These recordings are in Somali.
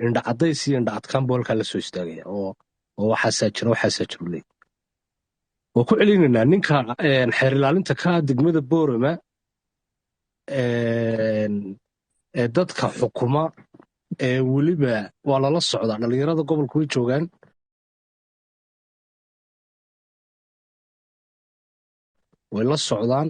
Indha cadays iyo indha adkaan buu halkaa la soo istaagaya oo waxaasaa jira, waxaasaa jiru leey. Waa ku celinaynaa ninka xeer ilaalinta ka ah degmada Boorama ee dadka xukuma ee weliba waa lala socdaa. Dhalinyarada gobolka way joogaan, way la socdaan.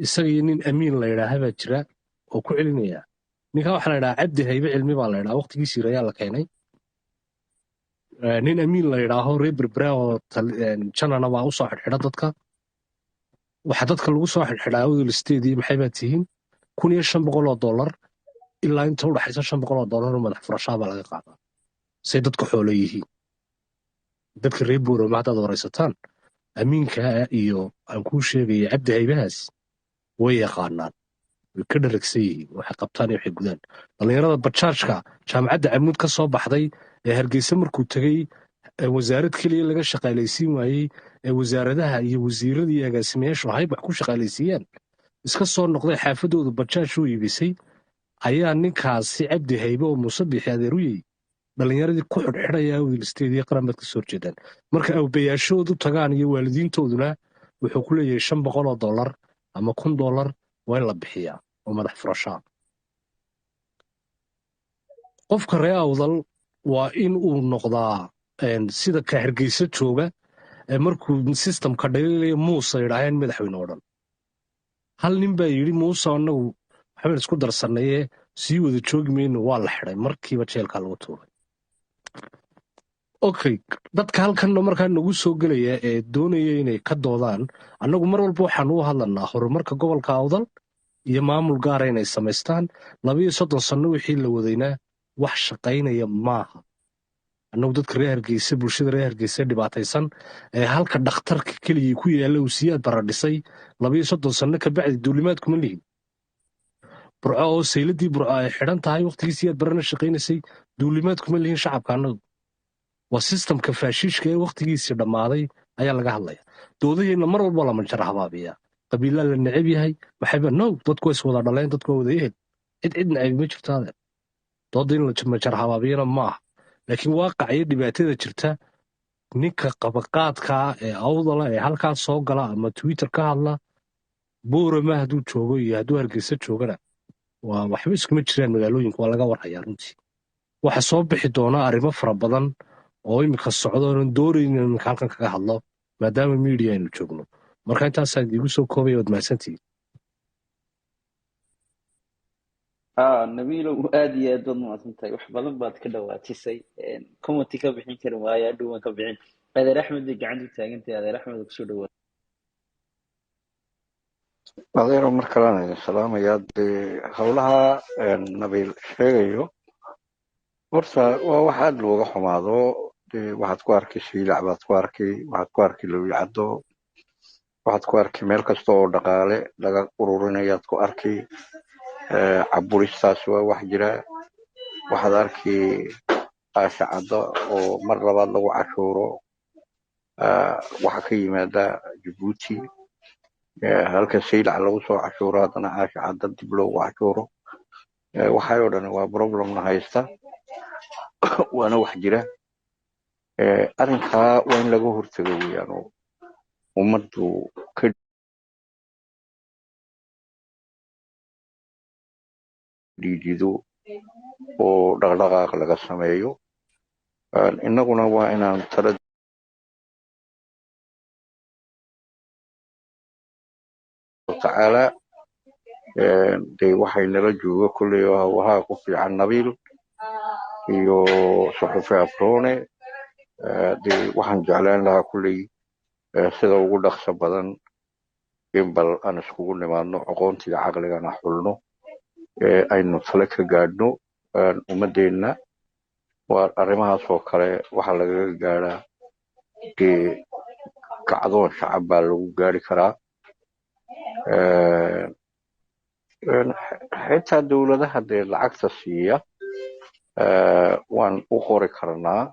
Isaga iyo nin Amiin la yidhaaha baa jira oo ku celinaya. Ninkan waxaa la yidhaha Cabdi Haybe Cilmi baa la yidhaha, waqtigiisii rayaa la keenay. Nin Amiin la yidhaaho reer Berbera oo janana baa usoo xidhxidha dadka. Waxaa dadka lagu soo xidhxidhaa Awdal State iyo maxay baa tihiin, $1,500 ilaa inta u dhaxaysa $500 oo madax furashaa baa laga qaadaa, say dadka xoolo yihiin. Dadka reer Boorama haddaad waraysataan, Amiinka iyo aan kuu sheegaya Cabdi Haybahaas way yaqaanaan, way ka dharagsan yihiin waxay qabtaan iyo waxay gudaan. Dhallinyarada bajaajka jaamacadda Camuud ka soo baxday ee Hargeysa markuu tegey ee wasaarad keliya laga shaqaalaysiin waayey, ee wasaaradaha iyo wasiirada iyo agaasimayaashu hayb wax ku shaqaalaysiiyaan, iska soo noqday, xaafadoodu bajaaj u iibisay, ayaa ninkaasi Cabdi Haybe oo Muuse Bixi adeeruyey dhallinyaradii ku xidhxidhaya Awdal State iyo qaran baad ka soo horjeedaan. Marka awbayaashoodu tagaan iyo waalidiintooduna, wuxuu ku leeyahay $500 ama $1,000 waa in la bixiyaa oo madax furashaa. Qofka reer Awdal waa in uu noqdaa sida ka Hargeysa jooga ee markuu systemka dhaliilaya Muuse yidhaaheen madaxweyne oo dhan. Hal nin baa yidhi, "Muuse annagu waxbaan isku darsanaye, sii wada joogi mayno." Waa la xidhay, markiiba jeelkaa lagu tuuray. Okay, dadka halkan markaa nagu soo gelaya ee doonaya inay ka doodaan, annagu mar walba waxaan u hadlanaa horumarka gobolka Awdal iyo maamul gaara inay samaystaan. 32 sanno wixii la wadaynaa wax shaqaynaya maaha. Annagu dadka reer Hargeysa, bulshada reer Hargeysa dhibaataysan ee halka dhakhtarka keligii ku yaalla uu Siyaad Barre dhisay 32 sanno ka bacdi, duulimaad kuma lihin. Burco oo sayladii Burco ay xidhan tahay, waqtigii Siyaad Barrena shaqaynaysay, duulimaad kuma lihin shacabka. Annagu waa sistamka faashiishka ee waqtigiisii dhammaaday ayaa laga hadlaya. Doodaheenna mar walba la manjara habaabiyaa, qabiilaa la neceb yahay, maxayba no, dadku way is wada dhaleen, dadku waa wada ehel, cid cid neceb ma jirto adeer. Dooda in la manjara habaabiyana ma aha, laakiin waaqac iyo dhibaatada jirta. Ninka qabaqaadka ee Awdala ee halkaas soo gala ama Twitter ka hadla, Boorama hadduu joogo iyo hadduu Hargeysa joogana, waa waxba iskuma jiraan. Magaalooyinka waa laga warhayaa. Runtii waxa soo bixi doona arrimo fara badan oo imika socdo oonan doonaynin iminka halkan kaga hadlo, maadaama media aynu joogno. Marka intaasaan idigu soo koobaya, waad mahadsantihiin. Nabiilow, aad iyo aad baad mahadsantahay. Wax badan baad ka dhawaatisay, commenti ka bixin karin waayo, hadhow waan ka bixin. Adeer Axmed bay gacanta u taagantahay. Adeer Axmed, kusoo dhawaa. Adeero, mar kalena idin salaamayaa. Dee howlaha Nabiil sheegayo horta waa wax aad looga xumaado. Dee waxaad ku arki Siilac baad ku arki, waxaad ku arki Lowicaddo, waxaad ku arki meel kasta oo dhaqaale laga ururinayaad ku arki. Caburistaas waa wax jira. Waxaad arki Qaasha Caddo oo mar labaad lagu cashuuro waxa ka yimaada Jabuuti. Halka Saylac lagu soo cashuuro, haddana Caasha Cadda dib loogu cashuuro. Waxay oo dhan waa problemna haysta, waana wax jira. Arrinkaa waa in laga hortago weeyaan oo ummaddu ka dhiidido oo dhaqdhaqaaq laga sameeyo. Innaguna waa inaan tala tacaala. Dee waxay nala jooga kolley oo hawaha ku fiican Nabiil iyo suxufi Afroone. Dee waxaan jeclaan lahaa kolley sida ugu dhaqso badan in bal aan iskugu nimaadno, aqoontiga caqligana xulno, aynu tale ka gaadhno ummadeenna. Waa arrimahaas oo kale waxaa lagaga gaadhaa dee kacdoon shacab baa lagu gaari karaa. Xitaa dowladaha dee lacagta siiya waan u qori karnaa,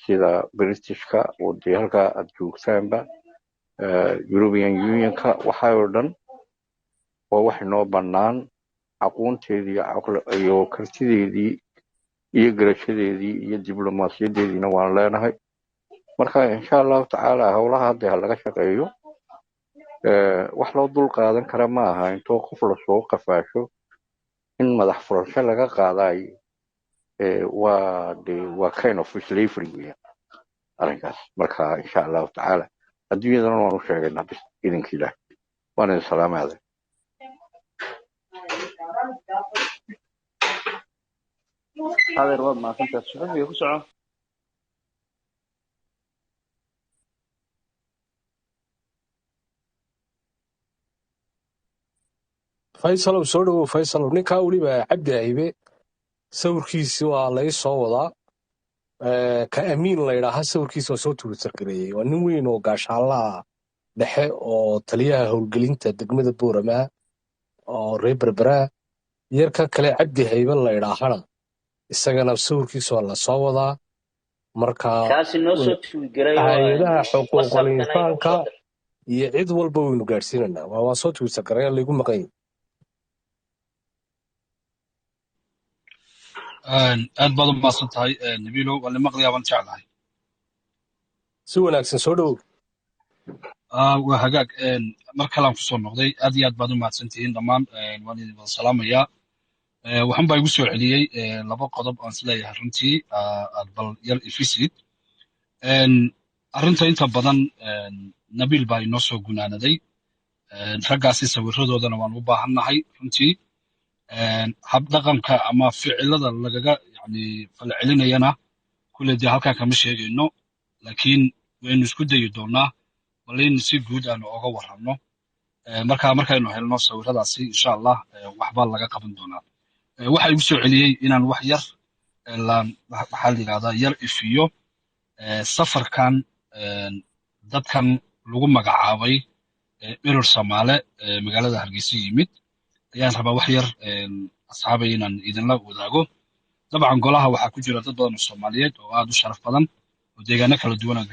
sida Britishka oo dee halkaa aad joogtaanba, European Unionka, waxaa oo dhan waa wax inoo bannaan. Aqoonteedii iyo kartideedii Iyo garashadeedii iyo diblomaasiyadeediina waan leenahay. Marka insha Allahu tacaala howlaha hadda ha laga shaqeeyo. Wax loo dul qaadan kara ma aha intoo qof lasoo qafaasho in madax furasho laga qaadaay. Waa de waa kind of slavery weeyaan arrinkaas. Marka insha Allahu tacaala adduunyadana waan u sheegaynaa bis idinka Ilaah. Waan idin salaamay adeer. Adeer, waad mahadsantahay. Suxufiga ku soco. Faysalow, soo dhowow Faysalow. Ninkaa weliba Cabdi Aybe sawirkiisi waa lai soo wadaa. Ka Amiin la yidhaaha sawirkiisa waa soo Twitter gareeyey. Waa nin weyn oo gaashaalaha dhexe oo taliyaha howlgelinta degmada Booramaa oo reer Berberaa. Yarka kale Cabdi Haybe la yidhaahana isagana sawirkiisa waa la soo wadaa. Marka kaasi noo soo tuwigaray hay-adaha xuquuqul WhatsAppkana inoogu insaanka soo dir. Iyo cid walba waynu gaadhsiinanaa. Waa soo Twitter gareeya laygu maqan yahay. Aad baad u mahadsan tahay Nabilo. Waa la maqlayaa waan jeclahay. Si wanaagsan, soo dhowow. Waa hagaag. Mar kalean kusoo noqday. Aad iyo aad baad u mahadsan tihiin dhammaan. Waan idin wada salaamayaa. Waxaan baa igu soo celiyey laba qodob aan isleeyahay runtii aad bal yar ifisid. Arrinta inta badan Nabiil baa inoo soo gunaanaday. Raggaasi sawiradoodana waan u baahannahay runtii. Habdhaqanka ama ficilada lagaga yani falcelinayana kulle dee halkan kama sheegayno, laakiin waynu isku dayi doonaa bal in si guud aanu oga warramno. Marka markaynu helno sawiradaasi insha Allah waxbaa laga qaban doonaa. Waxa igu soo celiyey inaan wax yar waxaa la yidhahdaa yar ifiyo safarkan dadkan lagu magacaabay Eror Samaale magaalada Hargeysa yimid ayaan rabaa wax yar asxaabay inaan idinla wadaago. Dabcan golaha waxaa ku jira dad badan oo Soomaaliyeed oo aad u sharaf badan oo deegaano kala duwan oo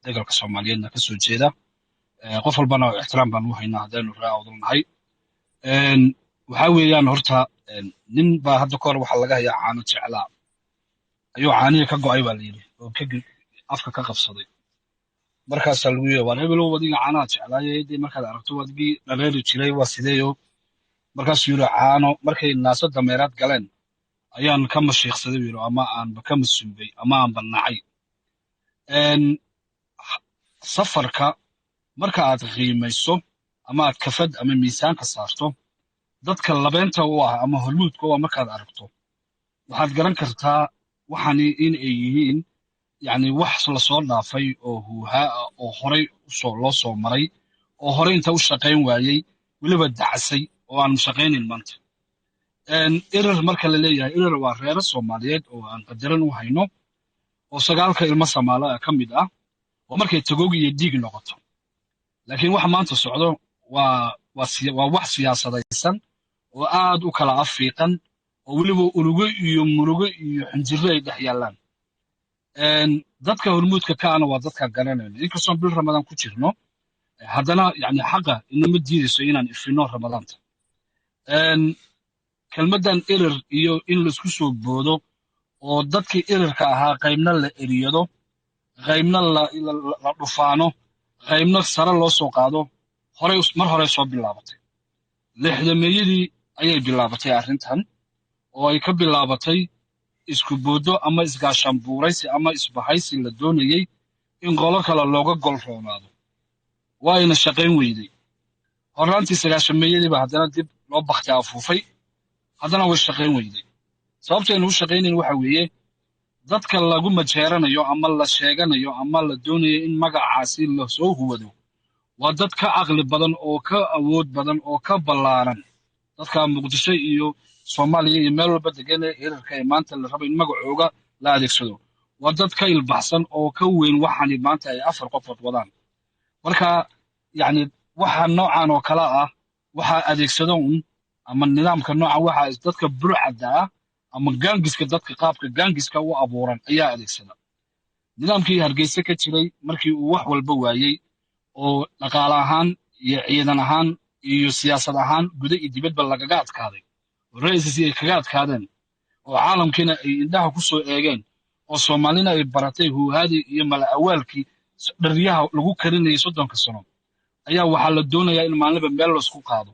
degalka Soomaaliyeedna ka soo jeeda. Qof walbana ixtiraam baan u haynaa haddaynu ree Awdal nahay. Waxaa weeyaan horta nin baa hadda kahor waxaa laga hayaa caano jeclaa ayuu caanihii ka go'ay baa la yidhi oo afka ka qabsaday. Markaasaa lagu yidhi, "Waar hebelow, adiga caanaha jeclaaye dee markaad aragto adigii dhareeri jiray, waa sideeyo?" Markaasuu yidhi, "Caano markay naaso dameeraad galeen ayaan ka mashiiqsaday," buu yidhi, "ama aanba ka masuubay ama aanba nacay." Safarka marka aad qiimayso ama aad kafad ama miisaanka saarto dadka labeenta u ah ama hormuudka u ah markaad aragto, waxaad garan kartaa waxani in ay yihiin yani wax lasoo dhaafay oo huuhaa ah oo horay usoo loo soo maray oo horay inta u shaqayn waayey weliba dacasay oo aan shaqaynayn maanta. Erer marka la leeyahay, erer waa reero Soomaaliyeed oo aan qadaran u hayno oo sagaalka ilmo Samaalo ah ka mid ah oo markay tagoog iyo dhiig noqoto, laakiin waxa maanta socdo waa wax siyaasadaysan oo aad u kala afiiqan oo weliba urugo iyo murugo iyo xinjiro ay dhex yaallaan. Dadka hormuudka ka ana waa dadka garanayno. Inkastoo bil Ramadaan ku jirno, haddana yani xaqa inama diidayso inaan ifino Ramadaanta. Kelmaddan erer iyo in laisku soo boodo oo dadkii ererka ahaa qaybna la eriyado, qaybna la dhufaano, qaybna sare loo soo qaado, horay mar hore soo bilaabatay. Lixdameeyadii ayay bilaabatay arrintan oo ay ka bilaabatay isku booddo ama isgaashaanbuuraysi ama isbahaysi la doonayey in qolo kale looga gol roonaado. Waa ayna shaqayn weyday. Horraantii sagaashameeyadiiba haddana dib loo bakti afuufay, haddana way shaqayn weyday. Sababtaynu u shaqaynayn waxa weeye dadka lagu majeeranayo ama la sheeganayo ama la doonayo in magacaasi lasoo huwado waa dad ka caqli badan oo ka awood badan oo ka ballaaran dadka Muqdisho iyo Soomaaliya iyo meel walba degan ee erarka ee maanta la rabo in magacooga la adeegsado. Waa dad ka ilbaxsan oo ka weyn waxani maanta ay afar qofood wadaan. Marka yacni waxa noocan oo kale ah waxaa adeegsado un ama nidaamka noocan waxa dadka burcadda ah ama gaangiska, dadka qaabka gaangiska u abuuran ayaa adeegsada. Nidaamkii Hargeysa ka jiray markii uu wax walba waayey oo dhaqaale ahaan iyo ciidan ahaan iyo siyaasad ahaan guda iyo dibadba lagaga adkaaday oo ra-iisasi ay kaga adkaadeen. Oo caalamkiina ay indhaha ku soo eegeen, oo Soomaalina ay baratay huuhaadii iyo mala awaalkii dharyaha lagu karinayay 30-ka sano, ayaa waxaa la doonayaa in maalinba meel laisku qaado.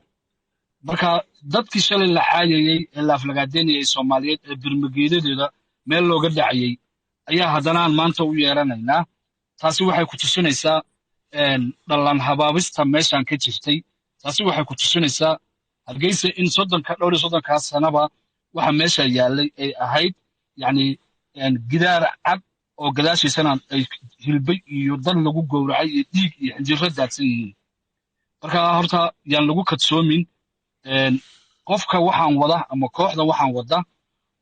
Marka dadkii shalay la caayayey ee la aflagaadeynayay Soomaaliyeed ee birmageedadeeda meel looga dhacayay ayaa haddana aan maanta u yeeranaynaa. Taasi waxay ku tusinaysaa dhallan habaabista meeshan ka jirtay. Taasi waxay ku tusinaysaa Hargeysa in 30-ka, dhowr iyo 30-kaa sanaba waxa meesha yaallay ay ahayd yacni gidaar cad oo gadaashiisana ay hilbay iyo dad lagu gowracay iyo dhiig iyo xinjiro daadsan yihiin. Marka horta yaan lagu kadsoomin. Qofka waxaan wada ama kooxda waxaan wada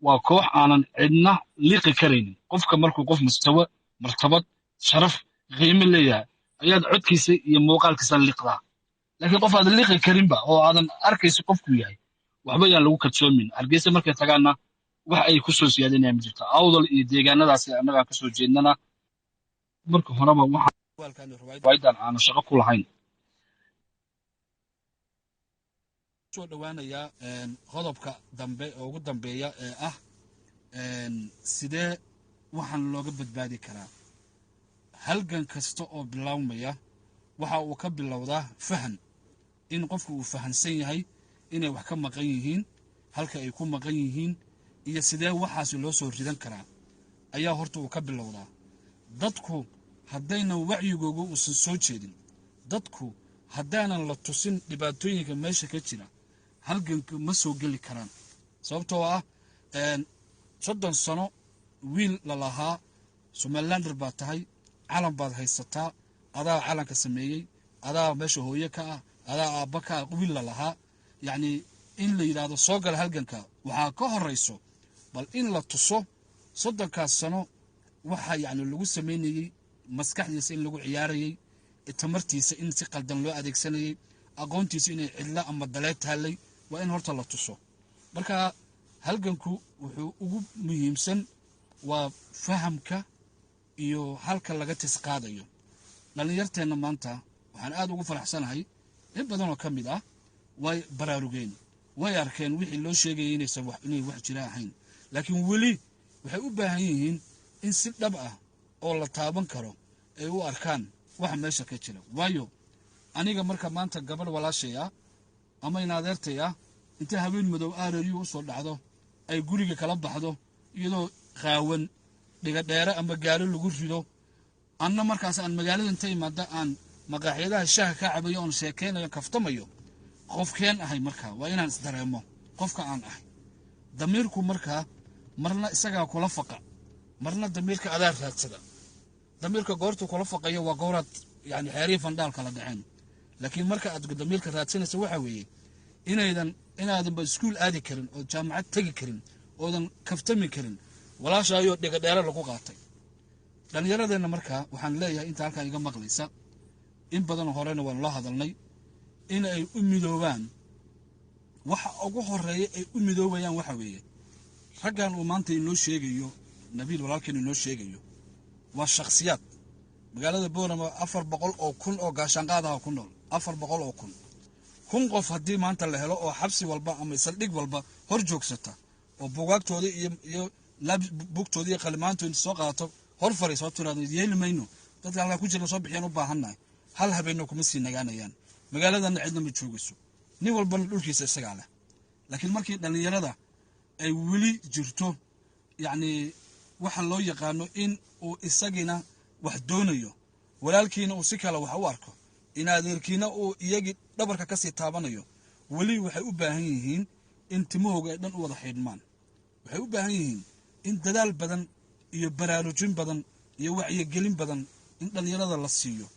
waa koox aanan cidna liqi karaynin. Qofka markuu qof mustawa, martabad, sharaf, qiime leeyahay ayaad codkiisa iyo muuqaalkiisa liqdaa, laakiin qof aadan liqi karinba oo aadan arkayso qofkuu yahay, waxba yaan lagu kadsoomin. Hargeysa markay tagaanna wax ay ku soo siyaadinayaan ma jirto. Awdal iyo deegaanadaasi annagaan kasoo jeednana marka horeba waxaan aanu shaqo ku lahayn. Soo dhowaanayaa qodobka dambe oo ugu dambeeya ee ah sidee waxaan looga badbaadi karaa. Halgan kasta oo bilaawmaya waxa uu ka bilowdaa fahan, in qofku uu fahansan yahay inay wax ka maqan yihiin, halka ay ku maqan yihiin iyo sidee waxaasi loo soo ridan karaa ayaa horta uu ka bilowdaa. Dadku haddaynan wacyigooga uusan soo jeedin, dadku haddaanan la tusin dhibaatooyinka meesha ka jira, halganka ma soo geli karaan, sababtoo ah 30 sano wiil lalahaa Somalilander baad tahay, calan baad haysataa, adaa calanka sameeyey, adaa meesha hooye ka ah, adaa aabba ka ah, wiil lalahaa, yacni in la yidhaahdo soo gala halganka, waxaa ka horrayso bal in la tuso 30-kaas sano waxa yacni lagu samaynayey maskaxdiisa, in lagu ciyaarayey tamartiisa, in si qaldan loo adeegsanayey aqoontiisa, inay cidlo ama daleed taallay, waa in horta la tuso. Marka halganku wuxuu ugu muhiimsan waa fahamka iyo halka laga tisqaadayo. Dhallinyarteenna maanta waxaan aad ugu faraxsanahay in badan oo ka mid ah way baraarugeen, way arkeen wixii loo sheegayay inaysan wax inay wax jira ahayn, laakiin weli waxay u baahan yihiin in si dhab ah oo la taaban karo ay u arkaan waxa meesha ka jira. Waayo aniga marka maanta gabadh walaashay ah ama in adeertay ah inta habeen madow aararyu u soo dhacdo ay guriga kala baxdo iyadoo qaawan, dhiga dheere ama gaari lagu rido, anna markaas aan magaalada inta imaada aan maqaaxyadaha shaaha ka cabayo oon sheekaynayo, kaftamayo, qofkeen ahay? Markaa waa inaan isdareemo qofka aan ahay. Damiirku markaa marna isagaa kula faqa, marna damiirka adaa raadsada. Damiirka goortuu kula faqayo waa gooraad yani xeerihii fandhaal kala dhaceen, laakiin marka aad damiirka raadsanaysa waxa weeye inaadanba iskuul aadi karin oo jaamacad tegi karin oodan kaftami karin walaashaayoo dhiga dheere lagu qaatay. Dhallinyaradeenna markaa waxaan leeyahay, inta halkan iga maqlaysa, in badanoo horena waan loo hadalnay, in ay u midoobaan. Waxa ugu horeeya ay u midoobayaan waxa weeye raggan uu maanta inoo sheegayo Nabiil, walaalkeen inoo sheegayo, waa shakhsiyaad. Magaalada Boorama 400,000 oo gaashaanqaadaha ku nool. 400,000, 1000 qof haddii maanta la helo oo xabsi walba ama saldhig walba hor joogsata oo buugaagtooda iyo bugtooda iyo qalimaantooda soo qaadato, hor fariiso, tiraado yeeli mayno, dadka halkaa ku jirna soo bixiyaan u baahannahay, hal habeenno kuma sii nagaanayaan magaaladana, cidna ma joogayso, nin walbana dhulkiisa isagaa leh. Laakiin markii dhallinyarada ay weli jirto yacni waxa loo yaqaano in uu isagina wax doonayo, walaalkiina uu si kale wax u arko, in adeerkiina uu iyagii dhabarka kasii taabanayo, weli waxay u baahan yihiin in timahooga ay dhan u wada xidhmaan. Waxay u baahan yihiin in dadaal badan iyo baraarujin badan iyo wacyigelin badan in dhallinyarada la siiyo,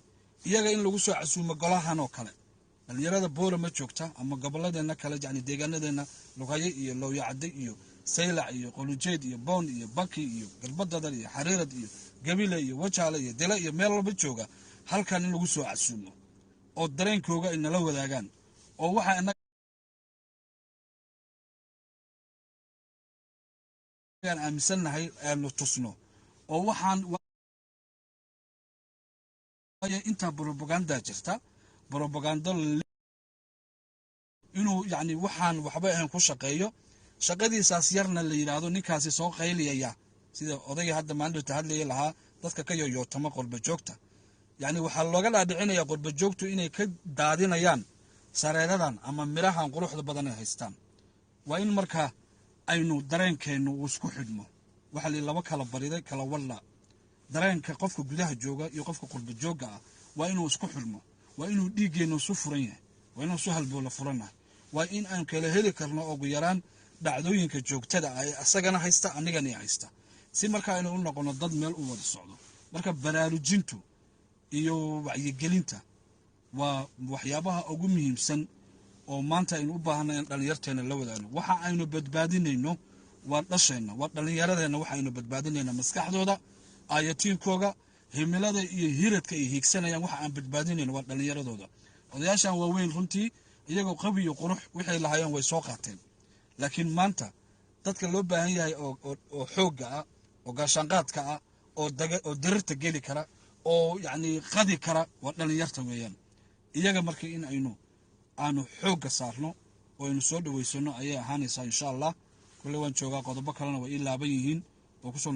iyaga in lagu soo casuumo golahan oo kale. Dhallinyarada Boorama joogta ama gobolladeenna kale, yacni deegaanadeenna, Lugaye iyo Looyacadde iyo Saylac iyo Qolujeed iyo Boon iyo Baki iyo Galbadadar iyo Xariirad iyo Gabile iyo Wajaale iyo Dila iyo meel walba jooga, halkan in lagu soo casuumo oo dareenkooga ay nala wadaagaan oo waxa innagaan aaminsannahay aanu tusno oo waxaan waayo intaa brobaganda jirta, brobagando inuu yacni waxaan waxba ahayn ku shaqeeyo. Shaqadiisaas yarna la yidhaahdo ninkaasi soo qayliyaya, sida odayga hadda maalinta hadlaya lahaa, dadka ka yoyootama qurba joogta. Yacni waxaa looga dhaadhicinaya qurba joogtu inay ka daadinayaan sareeradan ama mirahan quruxda badan ay haystaan. Waa in marka aynu dareenkeennu uu isku xidhmo. Waxaa la laba kala bariday kala walla. Dareenka qofka gudaha jooga iyo qofka qurba joogga ah waa inuu isku xidhmo, waa inuu dhiiggeennu isu furan yahay, waa inuu isu halbowla furannahay, waa in aan kala heli karno ugu yaraan dhacdooyinka joogtada ah ee asagana haysta anigana haysta, si marka aynu u noqono dad meel u wada socdo. Marka baraarujintu iyo wacyigelinta waa waxyaabaha ugu muhiimsan oo maanta aynu u baahanay in dhallinyarteena la wadaagno. Waxa aynu badbaadinayno waa dhasheenna, waa dhallinyaradeenna. Waxa aynu badbaadinayna maskaxdooda, aayatiinkooga, himilada iyo hiradka ay hiigsanayaan. Waxa aan badbaadinayno waa dhallinyaradooda. Odayaashan waaweyn runtii iyagoo qabi iyo qurux waxay lahaayeen way soo qaateen, laakiin maanta dadka loo baahan yahay oo xoogga ah, oo gaashaanqaadka ah, oo darirta geli kara, oo yacni qadi kara, waa dhallinyarta weeyaan. Iyaga marka in aynu aanu xoogga saarno oo aynu soo dhaweysano ayay ahaanaysaa, insha Allah. Kulle waan joogaa, qodobo kalena way ii laaban yihiin oo kusoo.